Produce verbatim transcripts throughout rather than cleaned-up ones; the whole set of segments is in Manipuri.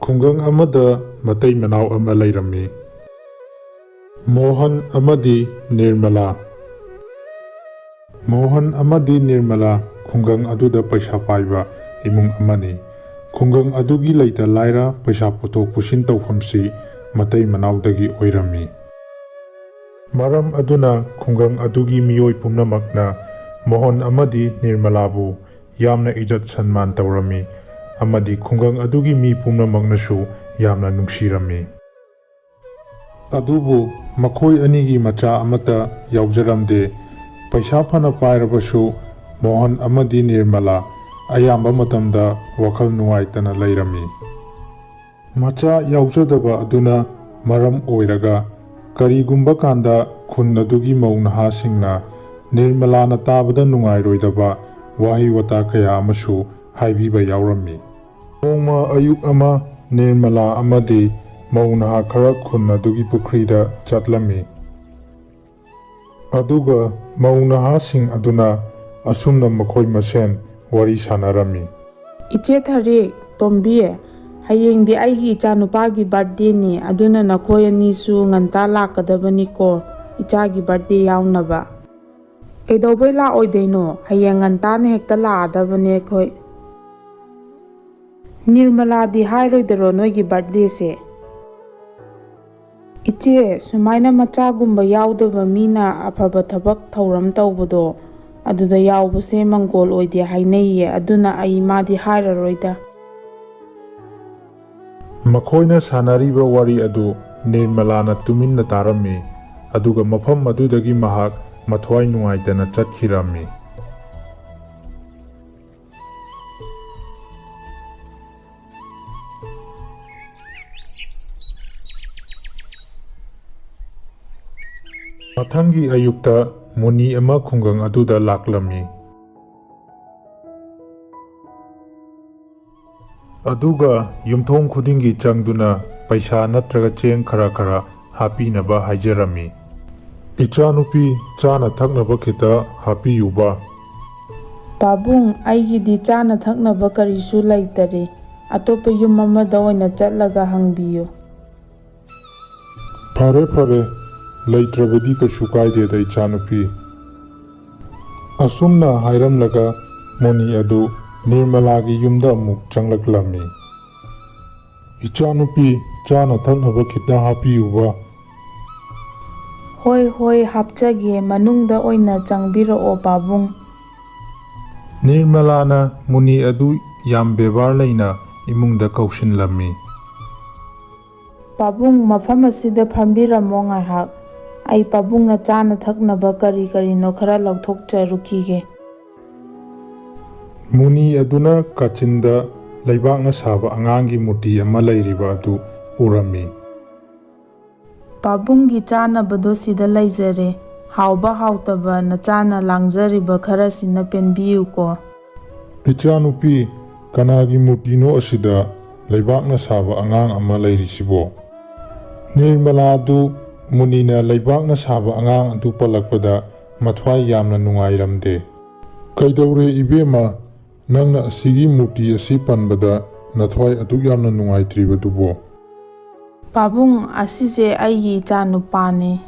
ꯈꯨꯡꯒꯪ ꯑꯃꯗ ꯃꯇꯩ ꯃꯅꯥꯎ ꯑꯃ ꯂꯩꯔꯝꯃꯤ꯫ ꯃꯣꯍꯟ ꯑꯃꯗꯤ ꯅꯤꯔꯃꯂꯥ꯫ ꯃꯣꯍꯟ ꯑꯃꯗꯤ ꯅꯤꯔꯃꯂꯥ ꯈꯨꯡꯒꯪ ꯑꯗꯨꯗ ꯄꯩꯁꯥ ꯄꯥꯏꯕ ꯏꯃꯨꯡ ꯑꯃꯅꯤ꯫ ꯈꯨꯡꯒꯪ ꯑꯗꯨꯒꯤ ꯂꯩꯇ ꯂꯥꯏꯔ, ꯄꯩꯁꯥ ꯄꯨꯊꯣꯛ ꯄꯨꯁꯤꯟ ꯇꯧꯐꯝꯁꯤ ꯃꯇꯩ ꯃꯅꯥꯎꯗꯒꯤ ꯑꯣꯏꯔꯝꯃꯤ꯫ ꯃꯔꯝ ꯑꯗꯨꯅ ꯈꯨꯡꯒꯪ ꯑꯗꯨꯒꯤ ꯃꯤꯑꯣꯏ ꯄꯨꯝꯅꯃꯛꯅ ꯃꯣꯍꯟ ꯑꯃꯗꯤ ꯅꯤꯔꯃꯂꯥꯕꯨ ꯌꯥꯝꯅ ꯏꯖꯠ ꯁꯟꯃꯥꯟ ꯇꯧꯔꯝꯃꯤ ꯑꯃꯗꯤ ꯈꯨꯡꯒꯪ ꯑꯗꯨꯒꯤ ꯃꯤ ꯄꯨꯝꯅꯃꯛꯅꯁꯨ ꯌꯥꯝꯅ ꯅꯨꯡꯁꯤꯔꯝꯃꯤ꯫ ꯑꯗꯨꯕꯨ ꯃꯈꯣꯏ ꯑꯅꯤꯒꯤ ꯃꯆꯥ ꯑꯃꯠꯇ ꯌꯥꯎꯖꯔꯝꯗꯦ꯫ ꯄꯩꯁꯥ ꯐꯅ ꯄꯥꯏꯔꯕꯁꯨ ꯃꯣꯍꯟ ꯑꯃꯗꯤ ꯅꯤꯔꯃꯂꯥ ꯑꯌꯥꯝꯕ ꯃꯇꯝꯗ ꯋꯥꯈꯜ ꯅꯨꯡꯉꯥꯏꯇꯅ ꯂꯩꯔꯝꯃꯤ꯫ ꯃꯆꯥ ꯌꯥꯎꯖꯗꯕ ꯑꯗꯨꯅ ꯃꯔꯝ ꯑꯣꯏꯔꯒ ꯀꯔꯤꯒꯨꯝꯕ ꯀꯥꯟꯗ ꯈꯨꯟ ꯑꯗꯨꯒꯤ ꯃꯧ ꯅꯍꯥꯁꯤꯡꯅ ꯅꯤꯔꯃꯂꯥꯅ ꯇꯥꯕꯗ ꯅꯨꯡꯉꯥꯏꯔꯣꯏꯗꯕ ꯋꯥꯍꯩ ꯋꯥꯇꯥ ꯀꯌꯥ ꯑꯃꯁꯨ ꯍꯥꯏꯕꯤꯕ ꯌꯥꯎꯔꯝꯃꯤ꯫ ꯅꯣꯡꯃ ꯑꯌꯨꯛ ꯑꯃ ꯅꯤꯔꯃꯂꯥ ꯑꯃꯗꯤ ꯃꯧ ꯅꯍꯥ ꯈꯔ ꯈꯨꯟ ꯑꯗꯨꯒꯤ ꯄꯨꯈ꯭ꯔꯤꯗ ꯆꯠꯂꯝꯃꯤ꯫ ꯑꯗꯨꯒ ꯃꯧ ꯅꯍꯥꯁꯤꯡ ꯑꯗꯨꯅ ꯑꯁꯨꯝꯅ ꯃꯈꯣꯏ ꯃꯁꯦꯟ ꯋꯥꯔꯤ ꯁꯥꯟꯅꯔꯝꯃꯤ꯫ "ꯏꯆꯦ ꯊꯔꯤꯛ, ꯇꯣꯝꯕꯤ, ꯍꯌꯦꯡꯗꯤ ꯑꯩꯒꯤ ꯏꯆꯥꯅꯨꯄꯥꯒꯤ ꯕꯥꯔꯠꯗꯦꯅꯤ, ꯑꯗꯨꯅ ꯅꯈꯣꯏ ꯑꯅꯤꯁꯨ ꯉꯟꯇꯥ ꯂꯥꯛꯀꯗꯕꯅꯤꯀꯣ, ꯏꯆꯥꯒꯤ ꯕꯥꯔꯠꯗꯦ ꯌꯥꯎꯅꯕ꯫" "ꯀꯩꯗꯧꯕꯩ ꯂꯥꯛꯑꯣꯏꯗꯣꯏꯅꯣ? ꯍꯌꯦꯡ ꯉꯟꯇꯥꯅ ꯍꯦꯛꯇ ꯂꯥꯛꯑꯗꯕꯅꯦ ꯑꯩꯈꯣꯏ꯫" "ꯅꯤꯔꯃꯂꯥꯗꯤ ꯍꯥꯏꯔꯣꯏꯗꯔꯣ ꯅꯣꯏꯒꯤ ꯕꯥꯔꯠꯗꯦꯁꯦ?" "ꯏꯆꯦ, ꯁꯨꯃꯥꯏꯅ ꯃꯆꯥꯒꯨꯝꯕ ꯌꯥꯎꯗꯕ ꯃꯤꯅ ꯑꯐꯕ ꯊꯕꯛ ꯊꯧꯔꯝ ꯇꯧꯕꯗꯣ, ꯑꯗꯨꯗ ꯌꯥꯎꯕꯁꯦ ꯃꯪꯒꯣꯜ ꯑꯣꯏꯗꯦ ꯍꯥꯏꯅꯩꯌꯦ, ꯑꯗꯨꯅ ꯑꯩ ꯃꯥꯗꯤ ꯍꯥꯏꯔꯔꯣꯏꯗ꯫" ꯃꯈꯣꯏꯅ ꯁꯥꯟꯅꯔꯤꯕ ꯋꯥꯔꯤ ꯑꯗꯨ ꯅꯤꯔꯃꯂꯥꯅ ꯇꯨꯃꯤꯟꯅ ꯇꯥꯔꯝꯃꯤ, ꯑꯗꯨꯒ ꯃꯐꯝ ꯑꯗꯨꯗꯒꯤ ꯃꯍꯥꯛ ꯃꯊ꯭ꯋꯥꯏ ꯅꯨꯡꯉꯥꯏꯇꯅ ꯆꯠꯈꯤꯔꯝꯃꯤ꯫ ꯃꯊꯪꯒꯤ ꯑꯌꯨꯛꯇ ꯃꯨꯅꯤ ꯑꯃ ꯈꯨꯡꯒꯪ ꯑꯗꯨꯗ ꯂꯥꯛꯂꯝꯃꯤ꯫ ꯑꯗꯨꯒ ꯌꯨꯝꯊꯣꯡ ꯈꯨꯗꯤꯡꯒꯤ ꯆꯪꯗꯨꯅ ꯄꯩꯁꯥ ꯅꯠꯇ꯭ꯔꯒ ꯆꯦꯡ ꯈꯔ ꯈꯔ ꯍꯥꯞꯄꯤꯅꯕ ꯍꯥꯏꯖꯔꯝꯃꯤ꯫ "ꯏꯆꯥꯅꯨꯄꯤ, ꯆꯥꯅ ꯊꯛꯅꯕ ꯈꯤꯇ ꯍꯥꯞꯄꯤꯌꯨꯕ꯫" "ꯄꯥꯕꯨꯡ, ꯑꯩꯒꯤꯗꯤ ꯆꯥꯅ ꯊꯛꯅꯕ ꯀꯔꯤꯁꯨ ꯂꯩꯇꯔꯦ, ꯑꯇꯣꯞꯄ ꯌꯨꯝ ꯑꯃꯗ ꯑꯣꯏꯅ ꯆꯠꯂꯒ ꯍꯪꯕꯤꯌꯨ꯫ ꯐꯔꯦ, ꯐꯔꯦ, ꯂꯩꯇ꯭ꯔꯕꯗꯤ ꯀꯩꯁꯨ ꯀꯥꯏꯗꯦꯗ, ꯏꯆꯥꯅꯨꯄꯤ꯫ ꯑꯁꯨꯝꯅ ꯍꯥꯏꯔꯝꯂꯒ ꯃꯨꯅꯤ ꯑꯗꯨ ꯅꯤꯔꯃꯂꯥꯒꯤ ꯌꯨꯝꯗ ꯑꯃꯨꯛ ꯆꯪꯂꯛꯂꯝꯃꯤ꯫ "ꯏꯆꯥꯅꯨꯄꯤ, ꯆꯥꯅ ꯊꯛꯅꯕ ꯈꯤꯇ ꯍꯥꯞꯄꯤꯌꯨꯕ꯫" "ꯍꯣꯏ, ꯍꯣꯏ, ꯍꯥꯞꯆꯒꯦ꯫ ꯃꯅꯨꯡꯗ ꯑꯣꯏꯅ ꯆꯪꯕꯤꯔꯛꯑꯣ, ꯄꯥꯕꯨꯡ꯫" ꯅꯤꯔꯃꯂꯥꯅ ꯃꯨꯅꯤ ꯑꯗꯨ ꯌꯥꯝ ꯕꯦꯕꯥꯔ ꯂꯩꯅ ꯏꯃꯨꯡꯗ ꯀꯧꯁꯤꯜꯂꯝꯃꯤ꯫ "ꯄꯥꯕꯨꯡ, ꯃꯐꯝ ꯑꯁꯤꯗ ꯐꯝꯕꯤꯔꯝꯃꯣ ꯉꯥꯏꯍꯥꯛ꯫ ꯑꯩ ꯄꯥꯕꯨꯡꯅ ꯆꯥꯅ ꯊꯛꯅꯕ ꯀꯔꯤ ꯀꯔꯤꯅꯣ ꯈꯔ ꯂꯧꯊꯣꯛꯆꯔꯨꯈꯤꯒꯦ꯫" ꯃꯨꯅꯤ ꯑꯗꯨꯅ ꯀꯥꯆꯤꯟꯗ ꯂꯩꯕꯥꯛꯅ ꯁꯥꯕ ꯑꯉꯥꯡꯒꯤ ꯃꯨꯔꯇꯤ ꯑꯃ ꯂꯩꯔꯤꯕ ꯑꯗꯨ ꯎꯔꯝꯃꯤ꯫ "ꯄꯥꯕꯨꯡꯒꯤ ꯆꯥꯅꯕꯗꯣ ꯁꯤꯗ ꯂꯩꯖꯔꯦ꯫ ꯍꯥꯎꯕ ꯍꯥꯎꯇꯕ ꯅꯆꯥꯅ ꯂꯥꯡꯖꯔꯤꯕ ꯈꯔꯁꯤꯅ ꯄꯦꯟꯕꯤꯌꯨꯀꯣ꯫" "ꯏꯆꯥꯅꯨꯄꯤ, ꯀꯅꯥꯒꯤ ꯃꯨꯔꯇꯤꯅꯣ ꯑꯁꯤꯗ ꯂꯩꯕꯥꯛꯅ ꯁꯥꯕ ꯑꯉꯥꯡ ꯑꯃ ꯂꯩꯔꯤꯁꯤꯕꯣ?" ꯅꯤꯔꯃꯂꯥ ꯑꯗꯨ ꯃꯨꯅꯤꯅ ꯂꯩꯕꯥꯛꯅ ꯁꯥꯕ ꯑꯉꯥꯡ ꯑꯗꯨ ꯄꯜꯂꯛꯄꯗ ꯃꯊ꯭ꯋꯥꯏ ꯌꯥꯝꯅ ꯅꯨꯡꯉꯥꯏꯔꯝꯗꯦ꯫ "ꯀꯩꯗꯧꯔꯦ ꯏꯕꯦꯝꯃ, ꯅꯪꯅ ꯑꯁꯤꯒꯤ ꯃꯨꯔꯇꯤ ꯑꯁꯤ ꯄꯟꯕꯗ ꯅꯊ꯭ꯋꯥꯏ ꯑꯗꯨꯛ ꯌꯥꯝꯅ ꯅꯨꯡꯉꯥꯏꯇ꯭ꯔꯤꯕꯗꯨꯕꯣ?" "ꯄꯥꯕꯨꯡ, ꯑꯁꯤꯁꯦ ꯑꯩꯒꯤ ꯏꯆꯥ ꯅꯨꯄꯥꯅꯤ꯫"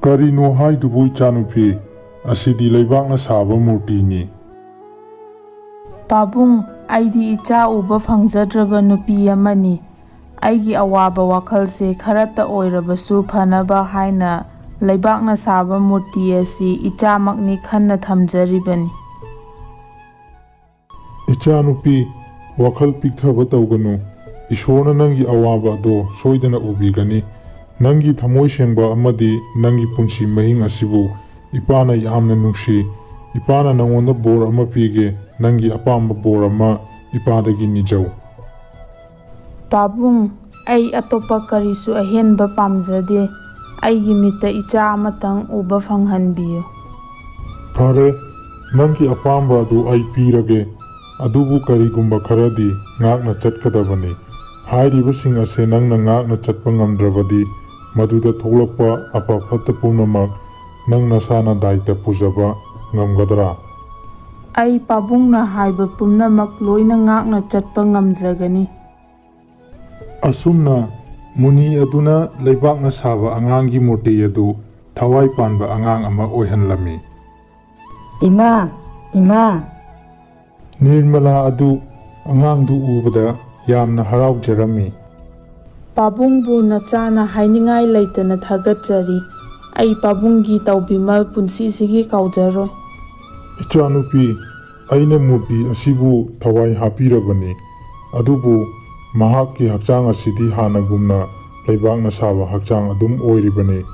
"ꯀꯔꯤꯅꯣ ꯍꯥꯏꯗꯨꯕꯨ ꯏꯆꯥꯅꯨꯄꯤ? ꯑꯁꯤꯗꯤ ꯂꯩꯕꯥꯛꯅ ꯁꯥꯕ ꯃꯨꯔꯇꯤꯅꯤ꯫" "ꯄꯥꯕꯨꯡ, ꯑꯩꯗꯤ ꯏꯆꯥ ꯎꯕ ꯐꯪꯖꯗ꯭ꯔꯕ ꯅꯨꯄꯤ ꯑꯃꯅꯤ꯫ ꯑꯩꯒꯤ ꯑꯋꯥꯕ ꯋꯥꯈꯜꯁꯦ ꯈꯔꯇ ꯑꯣꯏꯔꯕꯁꯨ ꯐꯅꯕ ꯍꯥꯏꯅ ꯂꯩꯕꯥꯛꯅ ꯁꯥꯕ ꯃꯨꯔꯇꯤ ꯑꯁꯤ ꯏꯆꯥꯃꯛꯅꯤ ꯈꯟꯅ ꯊꯝꯖꯔꯤꯕꯅꯤ꯫" "ꯏꯆꯥꯅꯨꯄꯤ, ꯋꯥꯈꯜ ꯄꯤꯛꯊꯕ ꯇꯧꯒꯅꯨ꯫ ꯏꯁꯣꯔꯅ ꯅꯪꯒꯤ ꯑꯋꯥꯕ ꯑꯗꯣ ꯁꯣꯏꯗꯅ ꯎꯕꯤꯒꯅꯤ꯫ ꯅꯪꯒꯤ ꯊꯃꯣꯏ ꯁꯦꯡꯕ ꯑꯃꯗꯤ ꯅꯪꯒꯤ ꯄꯨꯟꯁꯤ ꯃꯍꯤꯡ ꯑꯁꯤꯕꯨ ꯏꯄꯥꯅ ꯌꯥꯝꯅ ꯅꯨꯡꯁꯤ꯫ ꯏꯄꯥꯅ ꯅꯪꯉꯣꯟꯗ ꯕꯣꯔ ꯑꯃ ꯄꯤꯒꯦ꯫ ꯅꯪꯒꯤ ꯑꯄꯥꯝꯕ ꯕꯣꯔ ꯑꯃ ꯏꯄꯥꯗꯒꯤ ꯅꯤꯖꯧ꯫" "ꯄꯥꯕꯨꯡ, ꯑꯩ ꯑꯇꯣꯞꯄ ꯀꯔꯤꯁꯨ ꯑꯍꯦꯟꯕ ꯄꯥꯝꯖꯗꯦ꯫ ꯑꯩꯒꯤ ꯃꯤꯠꯇ ꯏꯆꯥ ꯑꯃꯇꯪ ꯎꯕ ꯐꯪꯍꯟꯕꯤꯌꯨ꯫" "ꯐꯔꯦ, ꯅꯪꯒꯤ ꯑꯄꯥꯝꯕ ꯑꯗꯨ ꯑꯩ ꯄꯤꯔꯒꯦ꯫ ꯑꯗꯨꯕꯨ ꯀꯔꯤꯒꯨꯝꯕ ꯈꯔꯗꯤ ꯉꯥꯛꯅ ꯆꯠꯀꯗꯕꯅꯤ꯫ ꯍꯥꯏꯔꯤꯕꯁꯤꯡ ꯑꯁꯦ ꯅꯪꯅ ꯉꯥꯛꯅ ꯆꯠꯄ ꯉꯝꯗ꯭ꯔꯕꯗꯤ ꯃꯗꯨꯗ ꯊꯣꯛꯂꯛꯄ ꯑꯐ ꯐꯠꯇ ꯄꯨꯝꯅꯃꯛ ꯅꯪ ꯅꯁꯥꯅ ꯗꯥꯏꯇ ꯄꯨꯖꯕ ꯉꯝꯒꯗ꯭ꯔꯥ?" ꯑꯩ ꯄꯥꯕꯨꯡꯅ ꯍꯥꯏꯕ ꯄꯨꯝꯅꯃꯛ ꯂꯣꯏꯅ ꯉꯥꯛꯅ ꯆꯠꯄ ꯉꯝꯖꯒꯅꯤ꯫ ꯑꯁꯨꯝꯅ ꯃꯨꯅꯤ ꯑꯗꯨꯅ ꯂꯩꯕꯥꯛꯅ ꯁꯥꯕ ꯑꯉꯥꯡꯒꯤ ꯃꯨꯔꯇꯤ ꯑꯗꯨ ꯊꯋꯥꯏ ꯄꯥꯟꯕ ꯑꯉꯥꯡ ꯑꯃ ꯑꯣꯏꯍꯜꯂꯝꯃꯤ꯫ ꯏꯃꯥ! ꯏꯃꯥ! ꯅꯤꯔꯃꯂꯥ ꯑꯗꯨ ꯑꯉꯥꯡꯗꯨ ꯎꯕꯗ ꯌꯥꯝꯅ ꯍꯔꯥꯎꯖꯔꯝꯃꯤ꯫ ꯄꯥꯕꯨꯡꯕꯨ ꯅꯆꯥꯅ ꯍꯥꯏꯅꯤꯡꯉꯥꯏ ꯂꯩꯇꯅ ꯊꯥꯒꯠꯆꯔꯤ꯫ ꯑꯩ ꯄꯥꯕꯨꯡꯒꯤ ꯇꯧꯕꯤꯃꯜ ꯄꯨꯟꯁꯤꯁꯤꯒꯤ ꯀꯥꯎꯖꯔꯣꯏ꯫ ꯏꯆꯥꯅꯨꯄꯤ, ꯑꯩꯅ ꯃꯨꯔꯇꯤ ꯑꯁꯤꯕꯨ ꯊꯋꯥꯏ ꯍꯥꯞꯄꯤꯔꯕꯅꯤ, ꯑꯗꯨꯕꯨ ꯃꯍꯥꯛꯀꯤ ꯍꯛꯆꯥꯡ ꯑꯁꯤꯗꯤ ꯍꯥꯟꯅꯒꯨꯝꯅ ꯂꯩꯕꯥꯛꯅ ꯁꯥꯕ ꯍꯛꯆꯥꯡ ꯑꯗꯨꯝ ꯑꯣꯏꯔꯤꯕꯅꯤ꯫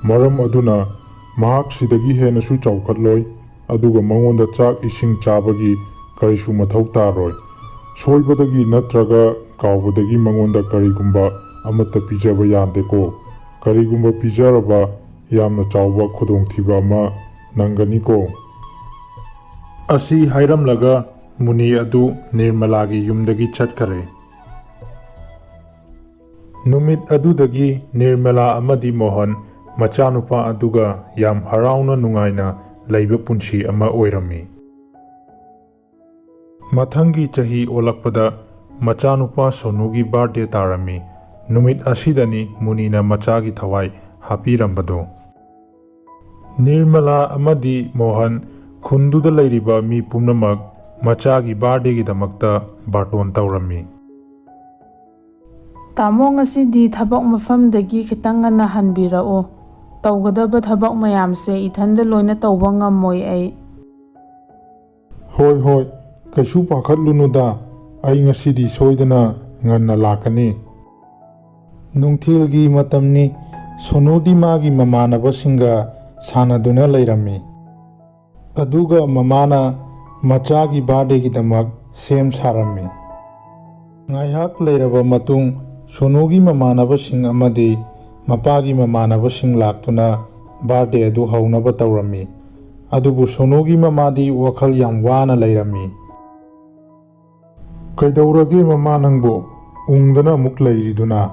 ꯃꯔꯝ ꯑꯗꯨꯅ ꯃꯍꯥꯛ ꯁꯤꯗꯒꯤ ꯍꯦꯟꯅꯁꯨ ꯆꯥꯎꯈꯠꯂꯣꯏ, ꯑꯗꯨꯒ ꯃꯉꯣꯟꯗ ꯆꯥꯛ ꯏꯁꯤꯡ ꯆꯥꯕꯒꯤ ꯀꯔꯤꯁꯨ ꯃꯊꯧ ꯇꯥꯔꯣꯏ꯫ ꯁꯣꯏꯕꯗꯒꯤ ꯅꯠꯇ꯭ꯔꯒ ꯀꯥꯎꯕꯗꯒꯤ ꯃꯉꯣꯟꯗ ꯀꯔꯤꯒꯨꯝꯕ ꯑꯃꯠꯇ ꯄꯤꯖꯕ ꯌꯥꯗꯦꯀꯣ꯫ ꯀꯔꯤꯒꯨꯝꯕ ꯄꯤꯖꯔꯕ, ꯌꯥꯝꯅ ꯆꯥꯎꯕ ꯈꯨꯗꯣꯡꯊꯤꯕ ꯑꯃ ꯅꯪꯒꯅꯤꯀꯣ꯫ ꯑꯁꯤ ꯍꯥꯏꯔꯝꯂꯒ ꯃꯨꯅꯤ ꯑꯗꯨ ꯅꯤꯔꯃꯂꯥꯒꯤ ꯌꯨꯝꯗꯒꯤ ꯆꯠꯈꯔꯦ꯫ ꯅꯨꯃꯤꯠ ꯑꯗꯨꯗꯒꯤ ꯅꯤꯔꯃꯂꯥ ꯑꯃꯗꯤ ꯃꯣꯍꯟ ꯃꯆꯥꯅꯨꯄꯥ ꯑꯗꯨꯒ ꯌꯥꯝ ꯍꯔꯥꯎꯅ ꯅꯨꯡꯉꯥꯏꯅ ꯂꯩꯕ ꯄꯨꯟꯁꯤ ꯑꯃ ꯑꯣꯏꯔꯝꯃꯤ꯫ ꯃꯊꯪꯒꯤ ꯆꯍꯤ ꯑꯣꯜꯂꯛꯄꯗ ꯃꯆꯥꯅꯨꯄꯥ ꯁꯣꯅꯨꯒꯤ ꯕꯥꯔꯗꯦ ꯇꯥꯔꯝꯃꯤ꯫ ꯅꯨꯃꯤꯠ ꯑꯁꯤꯗꯅꯤ ꯃꯨꯅꯤꯅ ꯃꯆꯥꯒꯤ ꯊꯋꯥꯏ ꯍꯥꯞꯄꯤꯔꯝꯕꯗꯣ꯫ ꯅꯤꯔꯃꯂꯥ ꯑꯃꯗꯤ ꯃꯣꯍꯟ ꯈꯨꯟꯗꯨꯗ ꯂꯩꯔꯤꯕ ꯃꯤ ꯄꯨꯝꯅꯃꯛ ꯃꯆꯥꯒꯤ ꯕꯥꯔꯗꯦꯒꯤꯗꯃꯛꯇ ꯕꯥꯔꯇꯣꯟ ꯇꯧꯔꯝꯃꯤ꯫ ꯇꯥꯃꯣ, ꯉꯁꯤꯗꯤ ꯊꯕꯛ ꯃꯐꯝꯗꯒꯤ ꯈꯤꯇꯪ ꯉꯟꯅ ꯍꯟꯕꯤꯔꯛꯎ꯫ ꯇꯧꯒꯗꯕ ꯊꯕꯛ ꯃꯌꯥꯝꯁꯦ ꯏꯊꯟꯗ ꯂꯣꯏꯅ ꯇꯧꯕ ꯉꯝꯃꯣꯏ ꯑꯩ꯫ ꯍꯣꯏ, ꯍꯣꯏ, ꯀꯩꯁꯨ ꯄꯥꯈꯠꯂꯨꯅꯨꯗ, ꯑꯩ ꯉꯁꯤꯗꯤ ꯁꯣꯏꯗꯅ ꯉꯟꯅ ꯂꯥꯛꯀꯅꯤ꯫ ꯅꯨꯡꯊꯤꯜꯒꯤ ꯃꯇꯝꯅꯤ꯫ ꯁꯣꯅꯨꯗꯤ ꯃꯥꯒꯤ ꯃꯃꯥꯟꯅꯕꯁꯤꯡꯒ ꯁꯥꯟꯅꯗꯨꯅ ꯂꯩꯔꯝꯃꯤ꯫ ꯑꯗꯨꯒ ꯃꯃꯥꯅ ꯃꯆꯥꯒꯤ ꯕꯥꯔꯗꯦꯒꯤꯗꯃꯛ ꯁꯦꯝ ꯁꯥꯔꯝꯃꯤ꯫ ꯉꯥꯏꯍꯥꯛ ꯂꯩꯔꯕ ꯃꯇꯨꯡ, ꯁꯣꯅꯨꯒꯤ ꯃꯃꯥꯟꯅꯕꯁꯤꯡ ꯑꯃꯗꯤ ꯃꯄꯥꯒꯤ ꯃꯃꯥꯟꯅꯕꯁꯤꯡ ꯂꯥꯛꯇꯨꯅ ꯕꯥꯔꯗꯦ ꯑꯗꯨ ꯍꯧꯅꯕ ꯇꯧꯔꯝꯃꯤ꯫ ꯑꯗꯨꯕꯨ ꯁꯣꯅꯨꯒꯤ ꯃꯃꯥꯗꯤ ꯋꯥꯈꯜ ꯌꯥꯝ ꯋꯥꯅ ꯂꯩꯔꯝꯃꯤ꯫ "ꯀꯩꯗꯧꯔꯒꯦ ꯃꯃꯥ ꯅꯪꯕꯣ? ꯎꯪꯗꯅ ꯑꯃꯨꯛ ꯂꯩꯔꯤꯗꯨꯅ?"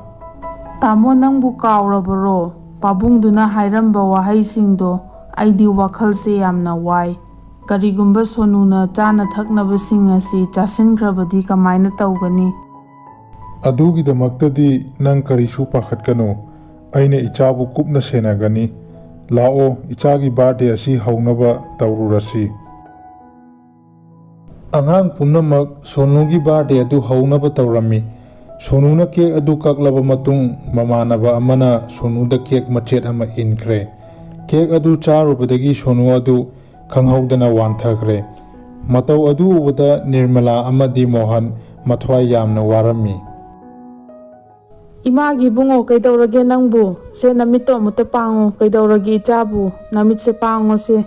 "ꯇꯥꯃꯣ, ꯅꯪꯕꯨ ꯀꯥꯎꯔꯕꯔꯣ? ꯄꯥꯕꯨꯡꯗꯨꯅ ꯍꯥꯏꯔꯝꯕ ꯋꯥꯍꯩꯁꯤꯡꯗꯣ꯫ ꯑꯩꯗꯤ ꯋꯥꯈꯜꯁꯦ ꯌꯥꯝꯅ ꯋꯥꯏ꯫ ꯀꯔꯤꯒꯨꯝꯕ ꯁꯣꯅꯨꯅ ꯆꯥꯅ ꯊꯛꯅꯕꯁꯤꯡ ꯑꯁꯤ ꯆꯥꯁꯤꯟꯈ꯭ꯔꯕꯗꯤ ꯀꯃꯥꯏꯅ ꯇꯧꯒꯅꯤ? ꯑꯗꯨꯒꯤꯗꯃꯛꯇꯗꯤ ꯅꯪ ꯀꯔꯤꯁꯨ ꯄꯥꯈꯠꯀꯅꯨ꯫ ꯑꯩꯅ ꯏꯆꯥꯕꯨ ꯀꯨꯞꯅ ꯁꯦꯟꯅꯒꯅꯤ꯫ ꯂꯥꯛꯑꯣ, ꯏꯆꯥꯒꯤ ꯕꯥꯔꯗꯦ ꯑꯁꯤ ꯍꯧꯅꯕ ꯇꯧꯔꯨꯔꯁꯤ꯫ ꯑꯉꯥꯡ ꯄꯨꯝꯅꯃꯛ ꯁꯣꯅꯨꯒꯤ ꯕꯥꯔꯗꯦ ꯑꯗꯨ ꯍꯧꯅꯕ ꯇꯧꯔꯝꯃꯤ꯫ ꯁꯣꯅꯨꯅ ꯀꯦꯛ ꯑꯗꯨ ꯀꯛꯂꯕ ꯃꯇꯨꯡ, ꯃꯃꯥꯟꯅꯕ ꯑꯃꯅ ꯁꯣꯅꯨꯗ ꯀꯦꯛ ꯃꯆꯦꯠ ꯑꯃ ꯏꯟꯈ꯭ꯔꯦ꯫ ꯀꯦꯛ ꯑꯗꯨ ꯆꯥꯔꯨꯕꯗꯒꯤ ꯁꯣꯅꯨ ꯑꯗꯨ ꯈꯪꯍꯧꯗꯅ ꯋꯥꯟꯊꯈ꯭ꯔꯦ꯫ ꯃꯇꯧ ꯑꯗꯨ ꯎꯕꯗ ꯅꯤꯔꯃꯂꯥ ꯑꯃꯗꯤ ꯃꯣꯍꯟ ꯃꯊ꯭ꯋꯥꯏ ꯌꯥꯝꯅ ꯋꯥꯔꯝꯃꯤ꯫ ꯏꯃꯥꯒꯤ ꯏꯕꯨꯡꯉꯣ, ꯀꯩꯗꯧꯔꯒꯦ ꯅꯪꯕꯨ? ꯁꯦ, ꯅꯃꯤꯠꯇꯣ ꯑꯃꯨꯛꯇ ꯄꯥꯡꯉꯨ꯫ ꯀꯩꯗꯧꯔꯒꯦ ꯏꯆꯥꯕꯨ? ꯅꯃꯤꯠꯁꯦ ꯄꯥꯡꯉꯣ ꯁꯦ꯫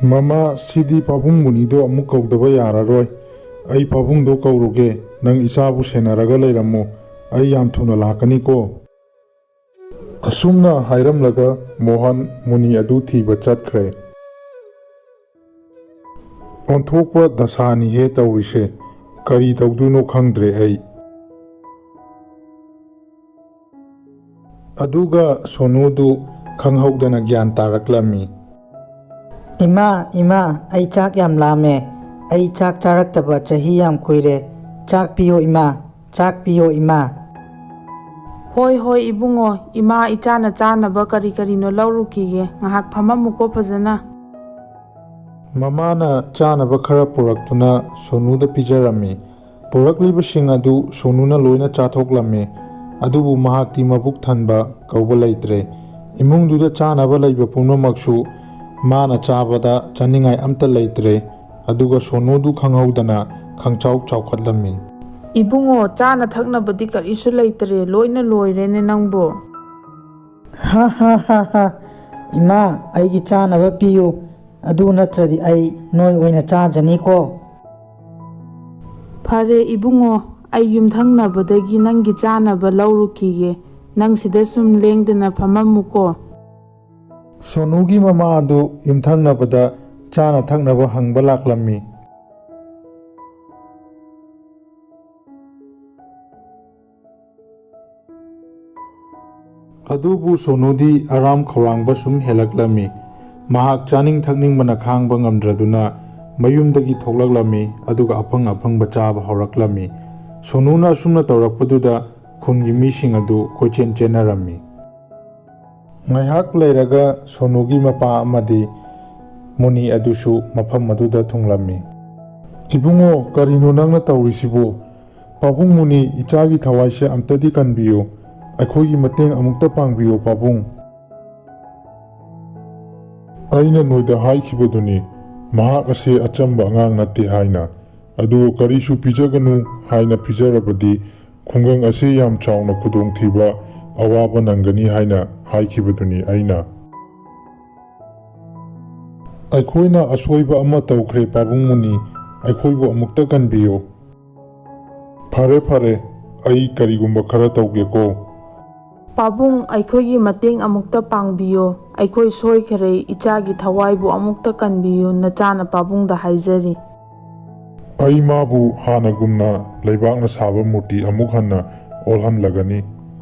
ꯃꯃꯥ, ꯁꯤꯗꯤ ꯄꯥꯕꯨꯡ ꯃꯨꯅꯤꯗꯣ ꯑꯃꯨꯛ ꯀꯧꯗꯕ ꯌꯥꯔꯔꯣꯏ꯫ ꯑꯩ ꯄꯥꯕꯨꯡꯗꯣ ꯀꯧꯔꯨꯒꯦ, ꯅꯪ ꯏꯆꯥꯕꯨ ꯁꯦꯟꯅꯔꯒ ꯂꯩꯔꯝꯃꯨ꯫ ꯑꯩ ꯌꯥꯝ ꯊꯨꯅ ꯂꯥꯛꯀꯅꯤꯀꯣ꯫ ꯑꯁꯨꯝꯅ ꯍꯥꯏꯔꯝꯂꯒ ꯃꯣꯍꯟ ꯃꯨꯅꯤ ꯑꯗꯨ ꯊꯤꯕ ꯆꯠꯈ꯭ꯔꯦ꯫ ꯑꯣꯟꯊꯣꯛꯄ ꯗꯁꯥꯅꯤꯍꯦ ꯇꯧꯔꯤꯁꯦ, ꯀꯔꯤ ꯇꯧꯗꯣꯏꯅꯣ ꯈꯪꯗ꯭ꯔꯦ ꯑꯩ꯫ ꯑꯗꯨꯒ ꯁꯣꯅꯨꯗꯨ ꯈꯪꯍꯧꯗꯅ ꯒ꯭ꯌꯥꯟ ꯇꯥꯔꯛꯂꯝꯃꯤ꯫ ꯏꯃꯥ, ꯏꯃꯥ, ꯑꯩ ꯆꯥꯛ ꯌꯥꯝ ꯂꯥꯝꯃꯦ꯫ ꯑꯩ ꯆꯥꯛ ꯆꯥꯔꯛꯇꯕ ꯆꯍꯤ ꯌꯥꯝ ꯀꯨꯏꯔꯦ꯫ ꯆꯥꯛ ꯄꯤꯌꯣ ꯏꯃꯥ, ꯆꯥꯛ ꯄꯤꯌꯣ ꯏꯃꯥ꯫ ꯍꯣꯏ, ꯍꯣꯏ, ꯏꯕꯨꯡꯉꯣ, ꯏꯃꯥ ꯏꯆꯥꯅ ꯆꯥꯅꯕ ꯀꯔꯤ ꯀꯔꯤꯅꯣ ꯂꯧꯔꯨꯈꯤꯒꯦ꯫ ꯉꯥꯏꯍꯥꯛ ꯐꯝꯃꯝꯃꯨꯀꯣ ꯐꯖꯅ꯫ ꯃꯃꯥꯅ ꯆꯥꯅꯕ ꯈꯔ ꯄꯨꯔꯛꯇꯨꯅ ꯁꯣꯅꯨꯗ ꯄꯤꯖꯔꯝꯃꯤ꯫ ꯄꯨꯔꯛꯂꯤꯕꯁꯤꯡ ꯑꯗꯨ ꯁꯣꯅꯨꯅ ꯂꯣꯏꯅ ꯆꯥꯊꯣꯛꯂꯝꯃꯤ꯫ ꯑꯗꯨꯕꯨ ꯃꯍꯥꯛꯇꯤ ꯃꯕꯨꯛ ꯊꯟꯕ ꯀꯧꯕ ꯂꯩꯇ꯭ꯔꯦ꯫ ꯏꯃꯨꯡꯗꯨꯗ ꯆꯥꯅꯕ ꯂꯩꯕ ꯄꯨꯝꯅꯃꯛꯁꯨ ꯃꯥꯅ ꯆꯥꯕꯗ ꯆꯥꯅꯤꯡꯉꯥꯏ ꯑꯝꯇ ꯂꯩꯇ꯭ꯔꯦ꯫ ꯑꯗꯨꯒ ꯁꯣꯅꯨꯗꯨ ꯈꯪꯍꯧꯗꯅ ꯈꯪꯆꯥꯎ ꯆꯥꯎꯈꯠꯂꯝꯃꯤ꯫ ꯏꯕꯨꯡꯉꯣ, ꯆꯥꯅ ꯊꯛꯅꯕꯗꯤ ꯀꯔꯤꯁꯨ ꯂꯩꯇ꯭ꯔꯦ, ꯂꯣꯏꯅ ꯂꯣꯏꯔꯦꯅꯦ ꯅꯪꯕꯨ꯫ ꯍꯥ ꯍꯥ ꯍꯥ ꯍꯥ꯫ ꯏꯃꯥ, ꯑꯩꯒꯤ ꯆꯥꯅꯕ ꯄꯤꯌꯨ, ꯑꯗꯨ ꯅꯠꯇ꯭ꯔꯗꯤ ꯑꯩ ꯅꯣꯏ ꯑꯣꯏꯅ ꯆꯥꯖꯅꯤꯀꯣ꯫ ꯐꯔꯦ ꯏꯕꯨꯡꯉꯣ, ꯑꯩ ꯌꯨꯝꯊꯪꯅꯕꯗꯒꯤ ꯅꯪꯒꯤ ꯆꯥꯅꯕ ꯂꯧꯔꯨꯈꯤꯒꯦ꯫ ꯅꯪ ꯁꯤꯗ ꯁꯨꯝ ꯂꯦꯡꯗꯅ ꯐꯝꯃꯝꯃꯨꯀꯣ꯫ ꯁꯣꯅꯨꯒꯤ ꯃꯃꯥ ꯑꯗꯨ ꯌꯨꯝꯊꯪꯅꯕꯗ ꯆꯥꯅ ꯊꯛꯅꯕ ꯍꯪꯕ ꯂꯥꯛꯂꯝꯃꯤ꯫ ꯑꯗꯨꯕꯨ ꯁꯣꯅꯨꯗꯤ ꯑꯔꯥꯝ ꯈꯧꯔꯥꯡꯕ ꯁꯨꯝ ꯍꯦꯜꯂꯛꯂꯝꯃꯤ꯫ ꯃꯍꯥꯛ ꯆꯥꯅꯤꯡ ꯊꯛꯅꯤꯡꯕꯅ ꯈꯥꯡꯕ ꯉꯝꯗ꯭ꯔꯗꯨꯅ ꯃꯌꯨꯝꯗꯒꯤ ꯊꯣꯛꯂꯛꯂꯝꯃꯤ, ꯑꯗꯨꯒ ꯑꯐꯪ ꯑꯐꯪꯕ ꯆꯥꯕ ꯍꯧꯔꯛꯂꯝꯃꯤ꯫ ꯁꯣꯅꯨꯅ ꯑꯁꯨꯝꯅ ꯇꯧꯔꯛꯄꯗꯨꯗ ꯈꯨꯟꯒꯤ ꯃꯤꯁꯤꯡ ꯑꯗꯨ ꯀꯣꯏꯆꯦꯟ ꯆꯦꯟꯅꯔꯝꯃꯤ꯫ ꯉꯥꯏꯍꯥꯛ ꯂꯩꯔꯒ ꯁꯣꯅꯨꯒꯤ ꯃꯄꯥ ꯑꯃꯗꯤ ꯃꯨꯅꯤ ꯑꯗꯨꯁꯨ ꯃꯐꯝ ꯑꯗꯨꯗ ꯊꯨꯡꯂꯝꯃꯤ꯫ "ꯏꯕꯨꯡꯉꯣ, ꯀꯔꯤꯅꯣ ꯅꯪꯅ ꯇꯧꯔꯤꯁꯤꯕꯨ? ꯄꯥꯕꯨꯡ ꯃꯨꯅꯤ, ꯏꯆꯥꯒꯤ ꯊꯋꯥꯏꯁꯦ ꯑꯝꯇꯗꯤ ꯀꯟꯕꯤꯌꯨ꯫ ꯑꯩꯈꯣꯏꯒꯤ ꯃꯇꯦꯡ ꯑꯃꯨꯛꯇ ꯄꯥꯡꯕꯤꯌꯨ, ꯄꯥꯕꯨꯡ꯫" "ꯑꯩꯅ ꯅꯣꯏꯗ ꯍꯥꯏꯈꯤꯕꯗꯨꯅꯤ, ꯃꯍꯥꯛ ꯑꯁꯤ ꯑꯆꯝꯕ ꯑꯉꯥꯡ ꯅꯠꯇꯦ ꯍꯥꯏꯅ꯫ ꯑꯗꯨ ꯀꯔꯤꯁꯨ ꯄꯤꯖꯒꯅꯨ ꯍꯥꯏꯅ ꯄꯤꯖꯔꯕꯗꯤ ꯈꯨꯡꯒꯪ ꯑꯁꯤ ꯌꯥꯝ ꯆꯥꯎꯅ ꯈꯨꯗꯣꯡꯊꯤꯕ, ꯑꯋꯥꯕ ꯅꯪꯒꯅꯤ ꯍꯥꯏꯅ ꯍꯥꯏꯈꯤꯕꯗꯨꯅꯤ ꯑꯩꯅ꯫" "ꯑꯩꯈꯣꯏꯅ ꯑꯁꯣꯏꯕ ꯑꯃ ꯇꯧꯈ꯭ꯔꯦ, ꯄꯥꯕꯨꯡ ꯃꯨꯅꯤ꯫ ꯑꯩꯈꯣꯏꯕꯨ ꯑꯃꯨꯛꯇ ꯀꯟꯕꯤꯌꯨ꯫" "ꯐꯔꯦ, ꯐꯔꯦ, ꯑꯩ ꯀꯔꯤꯒꯨꯝꯕ ꯈꯔ ꯇꯧꯒꯦꯀꯣ꯫" "ꯄꯥꯕꯨꯡ, ꯑꯩꯈꯣꯏꯒꯤ ꯃꯇꯦꯡ ꯑꯃꯨꯛꯇ ꯄꯥꯡꯕꯤꯌꯣ꯫ ꯑꯩꯈꯣꯏ ꯁꯣꯏꯈꯔꯦ, ꯏꯆꯥꯒꯤ ꯊꯋꯥꯏꯕꯨ ꯑꯃꯨꯛꯇ ꯀꯟꯕꯤꯌꯨ, ꯅꯆꯥꯅ ꯄꯥꯕꯨꯡꯗ ꯍꯥꯏꯖꯔꯤ꯫" "ꯑꯩ ꯃꯥꯕꯨ ꯍꯥꯟꯅꯒꯨꯝꯅ ꯂꯩꯕꯥꯛꯅ ꯁꯥꯕ ꯃꯨꯔꯇꯤ ꯑꯃꯨꯛ ꯍꯟꯅ ꯑꯣꯜꯍꯟꯂꯒꯅꯤ,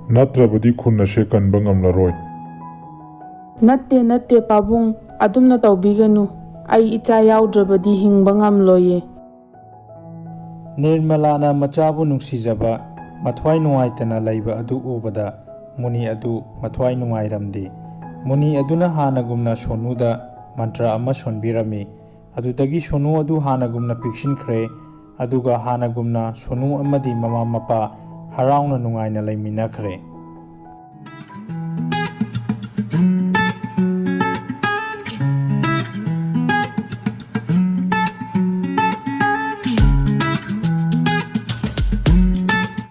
ꯅꯠꯇ꯭ꯔꯕꯗꯤ ꯈꯨꯟ ꯑꯁꯦ ꯀꯟꯕ ꯉꯝꯂꯔꯣꯏ꯫" "ꯅꯠꯇꯦ, ꯅꯠꯇꯦ, ꯄꯥꯕꯨꯡ, ꯑꯗꯨꯝꯅ ꯇꯧꯕꯤꯒꯅꯨ꯫ ꯑꯩ ꯏꯆꯥ ꯌꯥꯎꯗ꯭ꯔꯕꯗꯤ ꯍꯤꯡꯕ ꯉꯝꯂꯣꯏꯌꯦ꯫" ꯅꯤꯔꯃꯂꯥꯅ ꯃꯆꯥꯕꯨ ꯅꯨꯡꯁꯤꯖꯕ, ꯃꯊ꯭ꯋꯥꯏ ꯅꯨꯡꯉꯥꯏꯇꯅ ꯂꯩꯕ ꯑꯗꯨ ꯎꯕꯗ ꯃꯨꯅꯤ ꯑꯗꯨ ꯃꯊ꯭ꯋꯥꯏ ꯅꯨꯡꯉꯥꯏꯔꯝꯗꯦ꯫ ꯃꯨꯅꯤ ꯑꯗꯨꯅ ꯍꯥꯟꯅꯒꯨꯝꯅ ꯁꯣꯅꯨꯗ ꯃꯟꯇ꯭ꯔ ꯑꯃ ꯁꯣꯟꯕꯤꯔꯝꯃꯤ꯫ ꯑꯗꯨꯗꯒꯤ ꯁꯣꯅꯨ ꯑꯗꯨ ꯍꯥꯟꯅꯒꯨꯝꯅ ꯄꯤꯛꯁꯤꯟꯈ꯭ꯔꯦ, ꯑꯗꯨꯒ ꯍꯥꯟꯅꯒꯨꯝꯅ ꯁꯣꯅꯨ ꯑꯃꯗꯤ ꯃꯃꯥ ꯃꯄꯥ ꯍꯔꯥꯎꯅ ꯅꯨꯡꯉꯥꯏꯅ ꯂꯩꯃꯤꯟꯅꯈ꯭ꯔꯦ꯫